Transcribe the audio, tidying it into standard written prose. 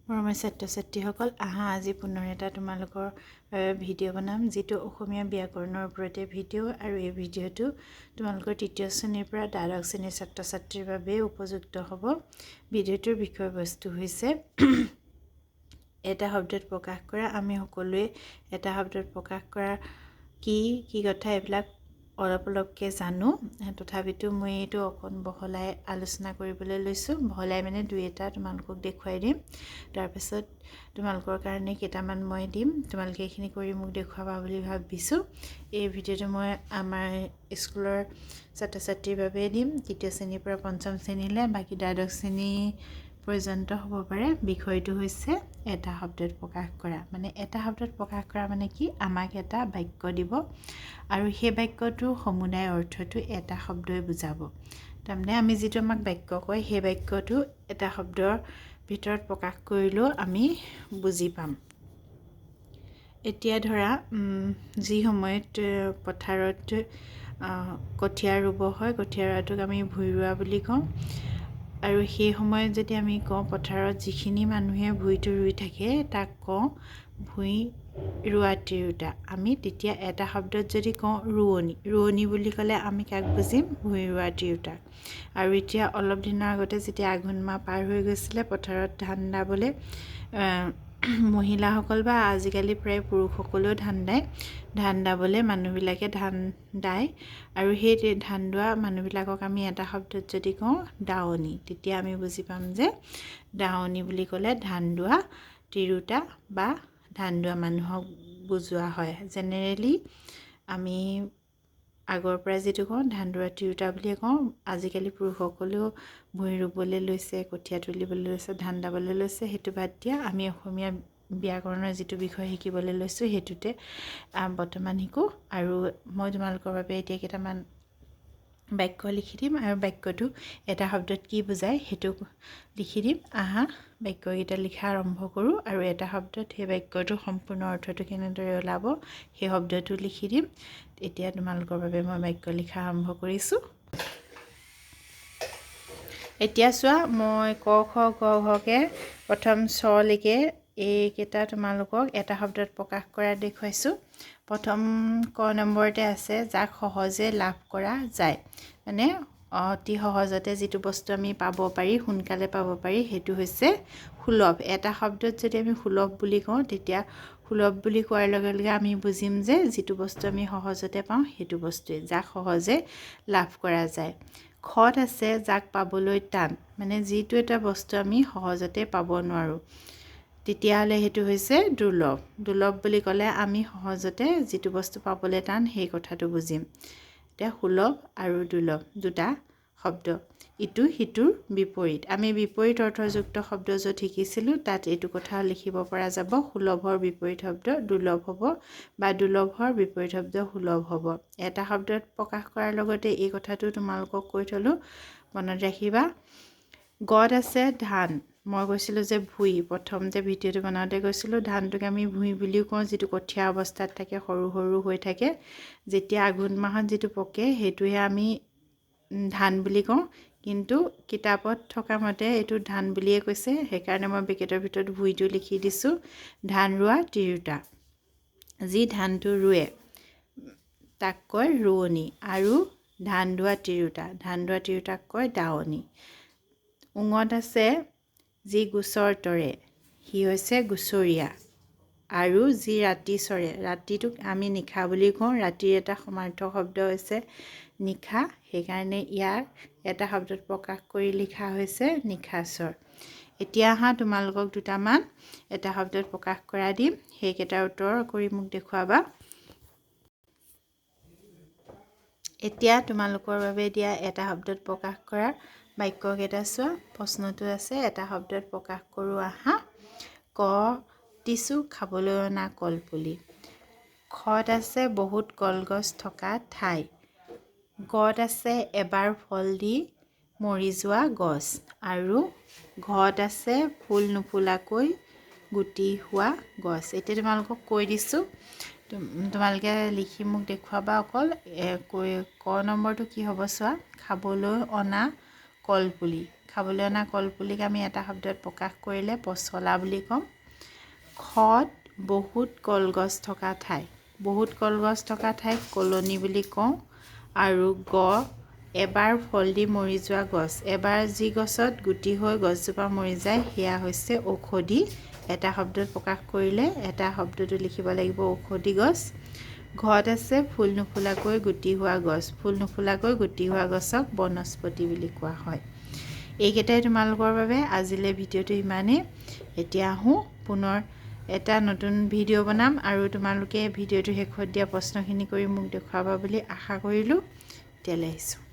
মৰমৰ ছাত্ৰ ছাত্ৰীসকল, আহা আজি পুনৰ এটা তোমালোকৰ ভিডিঅ' বনাম, যিটো অসমীয়া ব্যাকৰণৰ ওপৰতে ভিডিঅ'। আৰু এই ভিডিঅ'টো তোমালোকৰ তৃতীয় শ্ৰেণীৰ পৰা দ্বাদশ শ্ৰেণীৰ ছাত্ৰ ছাত্ৰীৰ বাবে উপযুক্ত হ'ব। ভিডিঅ'টোৰ বিষয়বস্তু হৈছে এটা শব্দত প্ৰকাশ কৰা। আমি সকলোৱে এটা শব্দত প্ৰকাশ কৰা কি কি কথা এইবিলাক অলপ অলপকৈ জানো, তথাপিতো মই এইটো অকণ বহলাই আলোচনা কৰিবলৈ লৈছোঁ। বহলাই মানে দুই এটা তোমালোকক দেখুৱাই দিম, তাৰপিছত তোমালোকৰ কাৰণে কেইটামান মই দিম, তোমালোকে এইখিনি কৰি মোক দেখুৱাবা বুলি ভাবিছোঁ। এই ভিডিঅ'টো মই আমাৰ স্কুলৰ ছাত্ৰ ছাত্ৰীৰ বাবে দিম, তৃতীয় শ্ৰেণীৰ পৰা পঞ্চম শ্ৰেণীলৈ, বাকী দ্বাদশ শ্ৰেণী পৰ্যন্ত হ'ব পাৰে। বিষয়টো হৈছে এটা শব্দত প্ৰকাশ কৰা। মানে এটা শব্দত প্ৰকাশ কৰা মানে কি, আমাক এটা বাক্য দিব আৰু সেই বাক্যটোৰ সমুদায় অৰ্থটো এটা শব্দই বুজাব। তাৰমানে আমি যিটো আমাক বাক্য কয়, সেই বাক্যটো এটা শব্দৰ ভিতৰত প্ৰকাশ কৰিলেও আমি বুজি পাম। এতিয়া ধৰা, যি সময়ত পথাৰত কঠীয়া ৰুব হয়, কঠীয়া ৰোৱাটোক আমি ভূঁই ৰোৱা বুলি কওঁ। আৰু সেই সময়ত যদি আমি কওঁ, পথাৰত যিখিনি মানুহে ভূঁইটো ৰুই থাকে তাক কওঁ ভূঁই ৰোৱা তিৰোতা। আমি তেতিয়া এটা শব্দত যদি কওঁ ৰোৱনী, ৰোৱনী বুলি ক'লে আমি কাক বুজিম? ভূঁই ৰোৱা তিৰোতাক। আৰু এতিয়া অলপ দিনৰ আগতে যেতিয়া আঘোণ মাহ পাৰ হৈ গৈছিলে, পথাৰত ধান দাবলৈ মহিলাসকল বা আজিকালি প্ৰায় পুৰুষসকলেও ধান দায়। ধান দাবলৈ মানুহবিলাকে ধান দায়, আৰু সেই ধান দোৱা মানুহবিলাকক আমি এটা শব্দত যদি কওঁ দাৱনী, তেতিয়া আমি বুজি পাম যে দাৱনী বুলি ক'লে ধান দোৱা তিৰোতা বা ধান দোৱা মানুহক বুজোৱা হয়। জেনেৰেলি আমি আগৰ পৰা যিটো কওঁ ধান দোৱা তিৰোতা বুলিয়ে কওঁ। আজিকালি পুৰুষসকলেও ভূঁই ৰুবলৈ লৈছে, কঠীয়া তুলিবলৈ লৈছে, ধান দাবলৈ লৈছে। সেইটো বাদ দিয়া, আমি অসমীয়া ব্যাকৰণৰ যিটো বিষয় শিকিবলৈ লৈছোঁ সেইটোতে বৰ্তমান শিকোঁ। আৰু মই তোমালোকৰ বাবে এতিয়া কেইটামান বাক্য লিখি দিম, আৰু বাক্যটো এটা শব্দত কি বুজায় সেইটো লিখি দিম। আহা বাক্যকেইটা লিখা আৰম্ভ কৰোঁ, আৰু এটা শব্দত সেই বাক্যটোৰ সম্পূৰ্ণ অৰ্থটো কেনেদৰে ওলাব সেই শব্দটো লিখি দিম। এতিয়া তোমালোকৰ বাবে মই বাক্য লিখা আৰম্ভ কৰিছোঁ। এতিয়া চোৱা, মই ক খ গ ঘকে প্ৰথম চলৈকে এইকেইটা তোমালোকক এটা শব্দত প্ৰকাশ কৰা দেখুৱাইছোঁ। প্ৰথম ক নম্বৰতে আছে যাক সহজে লাভ কৰা যায়, মানে অতি সহজতে যিটো বস্তু আমি পাব পাৰি, সোনকালে পাব পাৰি, সেইটো হৈছে সুলভ। এটা শব্দত যদি আমি সুলভ বুলি কওঁ, তেতিয়া সুলভ বুলি কোৱাৰ লগে লগে আমি বুজিম যে যিটো বস্তু আমি সহজতে পাওঁ সেইটো বস্তুৱে, যাক সহজে লাভ কৰা যায়। খত আছে যাক পাবলৈ টান, মানে যিটো এটা বস্তু আমি সহজতে পাব নোৱাৰোঁ, তেতিয়াহ'লে সেইটো হৈছে দুৰ্লভ। দুৰ্লভ বুলি ক'লে আমি সহজতে যিটো বস্তু পাবলৈ টান সেই কথাটো বুজিম। এতিয়া সুলভ আৰু দুৰ্লভ দুটা শব্দ, ইটো সিটোৰ বিপৰীত। আমি বিপৰীত অৰ্থযুক্ত শব্দ য'ত শিকিছিলোঁ তাত এইটো কথা লিখিব পৰা যাব, সুলভৰ বিপৰীত শব্দ দুৰ্লভ হ'ব বা দুৰ্লভৰ বিপৰীত শব্দ সুলভ হ'ব। এটা শব্দত প্ৰকাশ কৰাৰ লগতে এই কথাটো তোমালোকক কৈ থ'লোঁ, মনত ৰাখিবা। গত আছে ধান, মই কৈছিলোঁ যে ভূঁই, প্ৰথম যে ভিডিঅ'টো বনাওঁতে কৈছিলোঁ ধানটোক আমি ভূঁই বুলিও কওঁ, যিটো কঠীয়া অৱস্থাত থাকে, সৰু সৰু হৈ থাকে, যেতিয়া আঘোণ মাহত যিটো পকে সেইটোহে আমি ধান বুলি কওঁ। কিন্তু কিতাপত থকা মতে এইটো ধান বুলিয়ে কৈছে, সেইকাৰণে মই বেকেটৰ ভিতৰত ভূঁইটো লিখি দিছোঁ। ধান ৰোৱা তিৰোতা, যি ধানটো ৰুৱে তাক কয় ৰোৱনী, আৰু ধান দোৱা তিৰোতা, ধান দোৱা তিৰোতাক কয় দাৱনী। উঙত আছে যি গোচৰ তৰে সি হৈছে গুচৰীয়া, আৰু যি ৰাতি চৰে, ৰাতিটোক আমি নিশা বুলি কওঁ, ৰাতিৰ এটা সমাৰ্থক শব্দ হৈছে নিশা, সেইকাৰণে ইয়াৰ এটা শব্দত প্ৰকাশ কৰি লিখা হৈছে নিশাচৰ। এতিয়া আহা তোমালোকক দুটামান এটা শব্দত প্ৰকাশ কৰা দিম, সেইকেইটাৰ উত্তৰ কৰি মোক দেখুৱাবা। এতিয়া তোমালোকৰ বাবে দিয়া এটা শব্দত প্ৰকাশ কৰা বাক্যকেইটা চোৱা। প্ৰশ্নটো আছে এটা শব্দত প্ৰকাশ কৰোঁ আহা। ক দিছোঁ খাবলৈ অনা কলপুলি। খত আছে বহুত কলগছ থকা ঠাই। গত আছে এবাৰ ফল দি মৰি যোৱা গছ, আৰু ঘত আছে ফুল নুফুলাকৈ গুটি হোৱা গছ। এতিয়া তোমালোকক কৈ দিছোঁ, তোমালোকে লিখি মোক দেখুৱাবা অকল। ক নম্বৰটো কি হ'ব চোৱা, খাবলৈ অনা কলপুলি। খাবলৈ অনা কলপুলিক আমি এটা শব্দত প্ৰকাশ কৰিলে পচলা বুলি ক'ম। খত বহুত কলগছ থকা ঠাই, বহুত কলগছ থকা ঠাইক কলনি বুলি কওঁ। আৰু গ এবাৰ ফল দি মৰি যোৱা গছ, এবাৰ যি গছত গুটি হৈ গছজোপা মৰি যায় সেয়া হৈছে ঔষধি। এটা শব্দত প্ৰকাশ কৰিলে এটা শব্দটো লিখিব লাগিব ঔষধি গছ। ঘৰত আছে ফুল নুফুলাকৈ গুটি হোৱা গছ, ফুল নুফুলাকৈ গুটি হোৱা গছক বনস্পতি বুলি কোৱা হয়। এইকেইটাই তোমালোকৰ বাবে আজিলৈ ভিডিঅ'টো ইমানেই। এতিয়া আহোঁ, পুনৰ এটা নতুন ভিডিঅ' বনাম আৰু তোমালোকে ভিডিঅ'টো শেষত দিয়া প্ৰশ্নখিনি কৰি মোক দেখুৱাবা বুলি আশা কৰিলোঁ। এতিয়ালৈ আহিছোঁ।